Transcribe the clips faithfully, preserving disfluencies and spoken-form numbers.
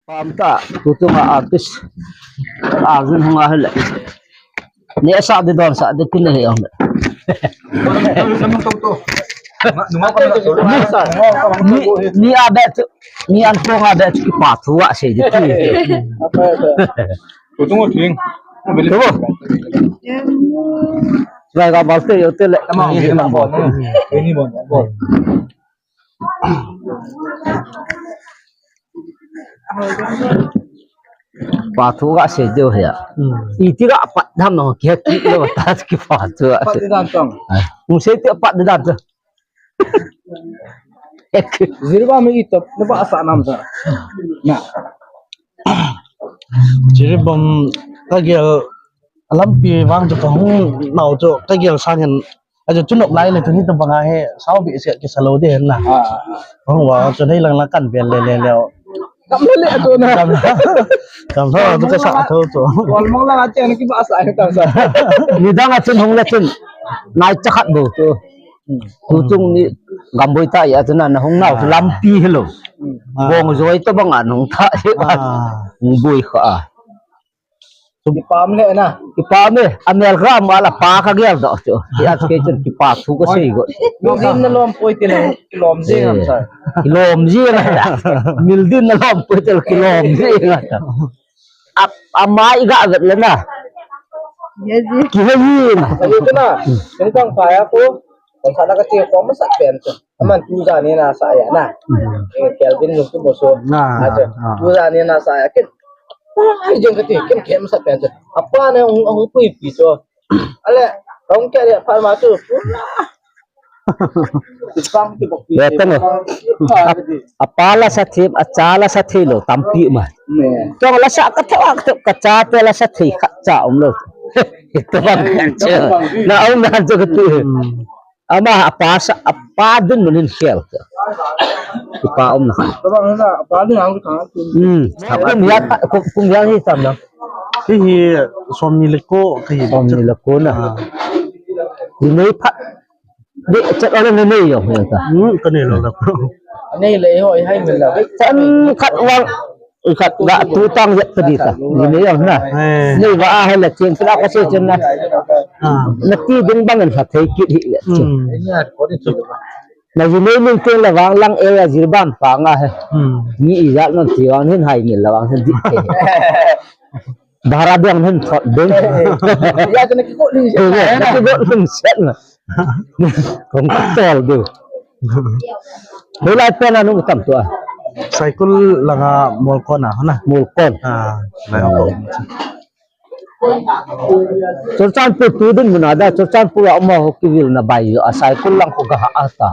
Pam ta, tutung a artist. Arjun hung a hele. Ni sa de don sa de kin he ong. Ni, ni a bet, ni an kong a bet ki pa thu a se de ki. Tutung o ting. Tutung. Vai ga bal te yo te le. Tamam, ni bol. Ni bol, bol. Pa thu ga se deu he. Hmm. Iti ga pat dam no ke ti lo ta ki pa thu ga. Pat dan tong. Mu se ti pat dan tong. Ek. Jiribam mi ito, ne ba sa nam sa. Na. Jiribam ka gel lampi vang chu ka hung nau chu ka gel sang hin. Ajo chu nok lai le chu ni to banga he sao bi se ki salo de na. Ah. Hung wa chu nei lang lang kan bel le le le. Kam le le chu na. Kam le. Kam le chu ka sa tho chu. Wal mong lang a chen ki ba sa he kam sa. Ni dang a chun hung le chun. Nai cha khat bo chu. Tu chung ni gamboi ta ya chu na na hung nau chu lampi helo. Ah. Bong joi to banga nung ta. Ah. Hung boi kha. Kipam le na. Kipam e, a mel gram wala pa ka gel do chu. Ti at ke chun kipa thu ka sei go. Mildin na lom poi ti le, kilom ji ngam sa. Kilom ji ngam sa. Mildin na lom poi ti le kilom ji ngam sa. Ap, amai ga vet le na. Yes, yes. Ki he ji na. Ayo tu na. Tengkang pa ya ko. Kon sa na ka ti ko ma sa pen tu. Aman tu ja ni na sa ya na. Eh, Kelvin nu tu mo so. Na, na, na. Tu ja ni na sa ya kin. Ai, jeng kati, kem kem sa pen chu. Apa ne hung, hung pui pi chu. Ale, hung ke le pharma chu. Pang ti bok pi. Ya, tano. Apa la sa thim, acha la sa thei lo, tampi ma. Ne. Tong la sa ka tho, ka tho, ka cha te la sa thei, khat cha um lo. Ito bang kan chu. Na um na chu kati. Hmm. Ama apa sa, apa dun mun hin khel. Kipa um na khan. Tabang na, apa dun ang khan. Hmm. Kum ya, kum, kum ya hi tam na. Hi hi som ni le ko, hi som ni le ko na. Ah. Ni nei phat. De chat ala ne nei yo ta. Hmm, ka nei lo la. Nei le ho hai mil la. Chan khat wang Ikhat ga tu tang jet ta di ta. Ni ne yong na. Eh. Ni va a hela chen kila ka se chen na. Ah. Na ti ding bang an khat thei kit hi jet chen. Hmm. Na ji nei ning teng la wang lang e ya Jiribam pa nga he. Hmm. Ni i jat man ti wang hin hai mil la wang hin di ke. Bara ding hin thot ding. Ya, tu na ki ko ding. Eh, na ki ko ding set na. Kong tol du. Hoilai pen a nung tam tua. Saikul langa Molkon a, na? Molkon. Ah, lai ko. Churachandpur tu din mun a da, Churachandpur a um a ho kivil na bai a Saikul lang ko ga ha a ta.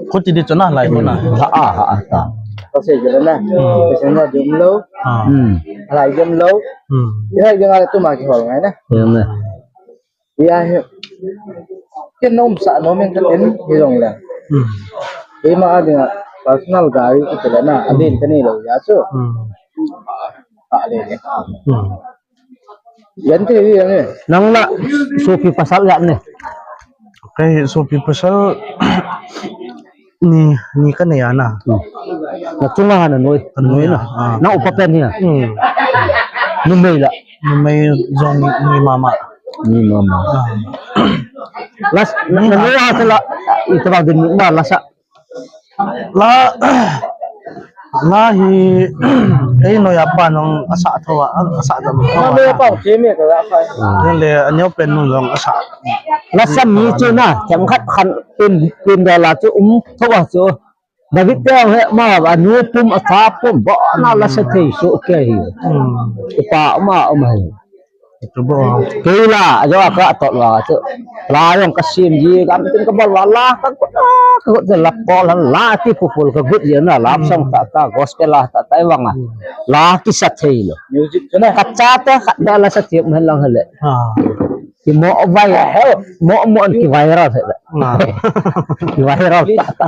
Ko ti di chu na lai ko na. Ha a, ha a ta. Ko se jela na. Hmm. Ko se na dum lo. Ah. Hmm. Lai dum lo. Hmm. Hai dum a tu ma ki hol ngai na. Ya na. Ya hi. Ken nom sa nom en ka ten hi jong le. Hmm. Keima a dinga personal gari kiti le na, a din ka nei lo ya chu. Hmm. A le le. Hmm. Yan te hi yan e. Nang na sopi pasal ya ne. Kei sopi pasal ni, ni ka nei a na. Hmm. Na chunga na noi. Ka noi na. Ah. Na upa pen hi a. Hmm. Numei la. Numei jong ni mama. Ni mama. Ah. Las, na, na noi a sa la, ita ba din ma la sa. La, la hi, ei noi a pa nong a sa tho a, a sa tho a. Ma noi a pa ke me ka la pa. Len le, a neo pen nong jong a sa. La sa mi chu na, chang khat khan pin, pin da la chu um tho a chu. David te he ma a nu pum a cha pum ba na la sa thei so ke hi. Hmm. Upa ma um hi. Ito bo. Kei la, ajo ka tot wa chu. La jong ka sim ji, gam tin ka bol wa la, ka ko, ka ko la bol la ti pu pul ka gut ji na, la song ta ta, gospel la ta ta i wang a. La ki sa thei lo. Music chu na. Ka cha te khat da la sa thei um hen lang hele. Ha. Ki mo vai, mo mo an ki viral hele. Ha. Ki viral ta ta.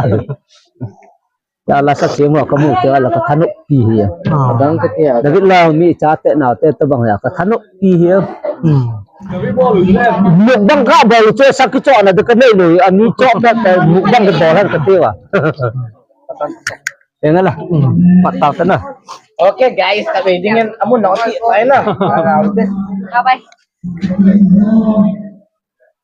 Ya la sa thei mo ka mu te la ka thanop pi hi. Ah. Dang ka tia. David la mi cha te nao te to bang ya ka thanop pi hi. Hmm. Mukbang ka bol chu sa ki cho na de ka nei lo, a mi cho pe pe mukbang ka bol han ka te wa. Enga la. Hmm. Pat ta ta na. Okay guys, kave dingin amun nati tayo na. Bye bye.